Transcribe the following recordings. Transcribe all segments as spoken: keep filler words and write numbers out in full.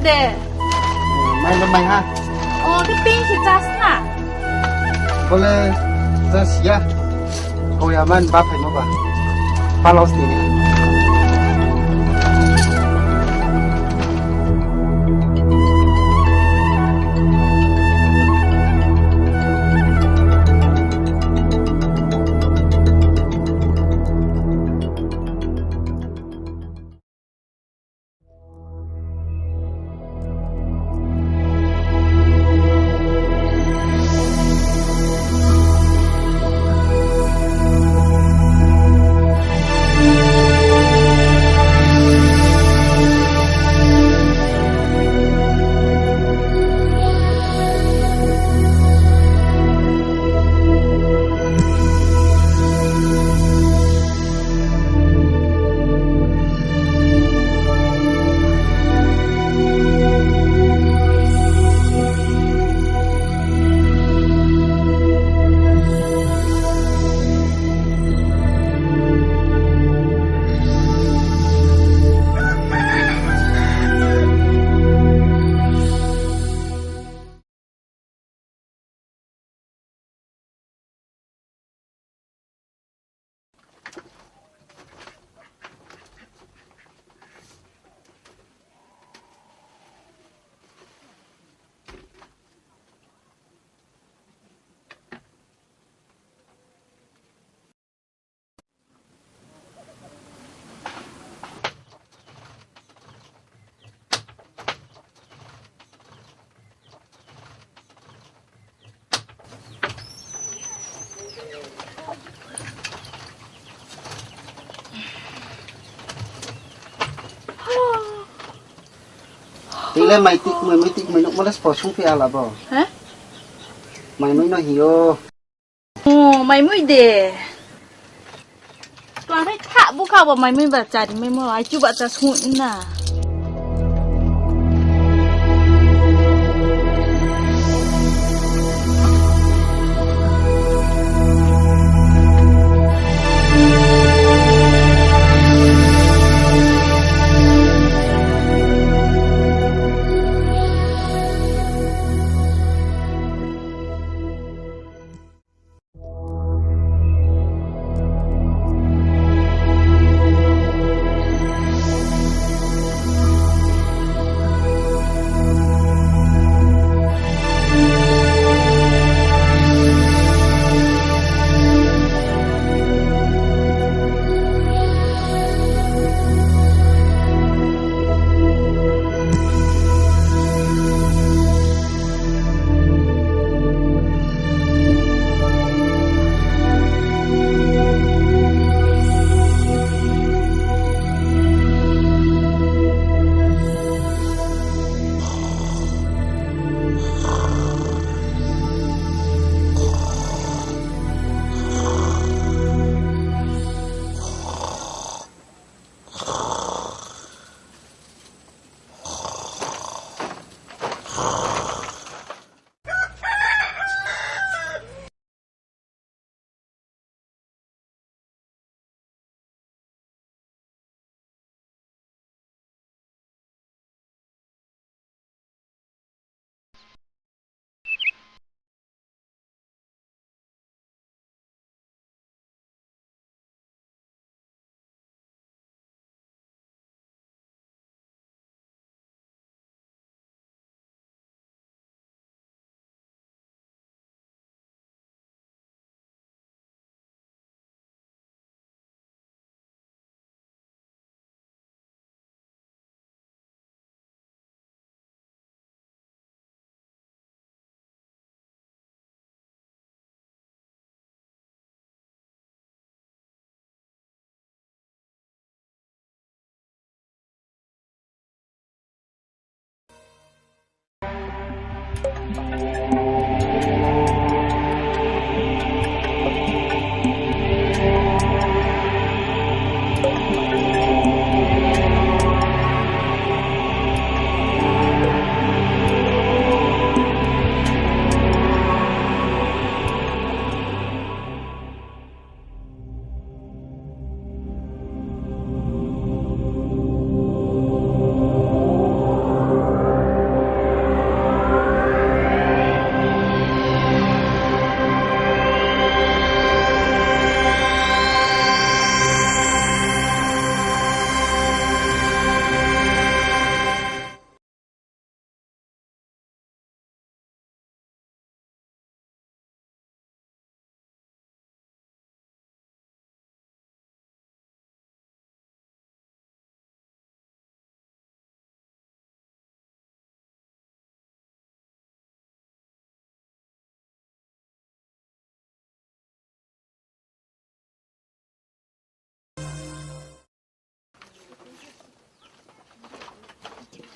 De. Mai lo mai ha. O, ke pink se chas na. Bole chas ya. Ko ya man ba phai mo ba. Palos ni. Tile mai tik mai mai tik mai nuk males posong pi ala bo. He? Mai mai no hiyo. Oh, mai mui de. Tuang khai thak bukha bo mai mui ba chari mai mo ai chu ba cha su na.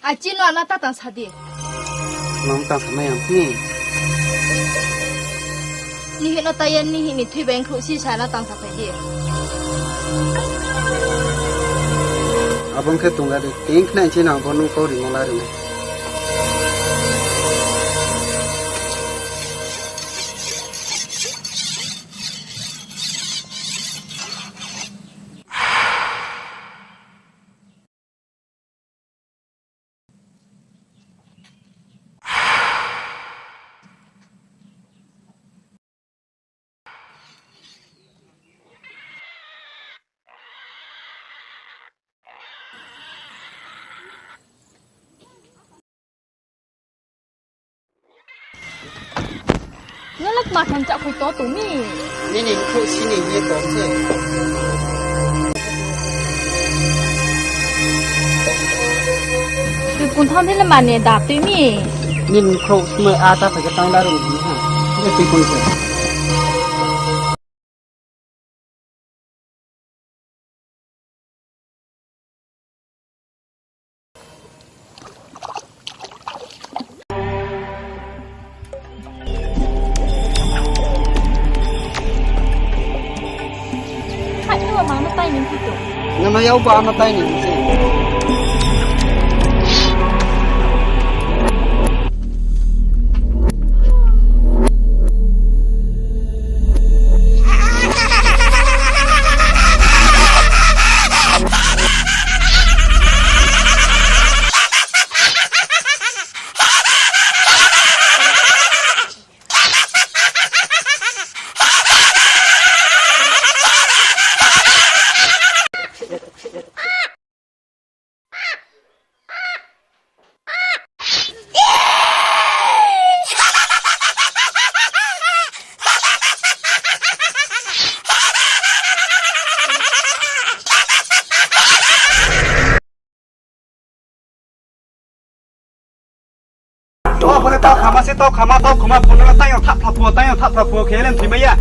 Ai chino ana ta tang sadi. Nong tang samai ang phi. Ni hino ta yan ni hini thui beng khru si sana tang sa phai di. Abong khe tungga de. Teng khna chi nang bo nung kau ri mola ri. Nalak mathang chak khui to tumi. Nini khuk sini ye tong se. Tui kun tham dile mane da tui mi. Nini khuk sumai a ta thake tang la rung ha. Ye tui kun se. Hai, no, mama, tai ni pito. Nama yau ba ano tai ni se. To bole to khama se, to khama, to khama, phone la tayo thap thap phuo, tayo thap thap phuo, khelen thimaya.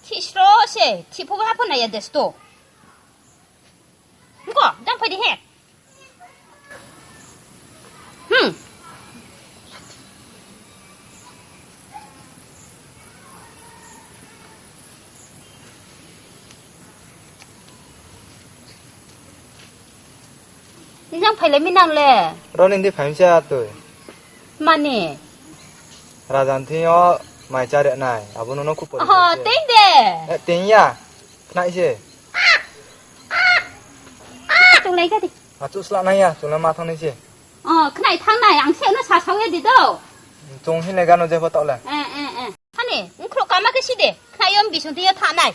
Thisro se, thiphok haphano ya desto. Ngo, jang phai di he. Hmm. Nijang phailai mi nang le. Roni di phaimsa twi. Mani. Rajan thing o mai chare nai. Abo nono kupo. Oho, teng de. Eh, teng ya. Khnai se. Chunglai ka di. Achu sla nai ya, chunglai ma thang nai se. Oh, khnai thang nai, ang se no sa sa ya di do. Chung hin le gano je photo le. Eh, eh, eh. Hani, ungkhro kama ke si de. Khnai om bisung thing ya tha nai.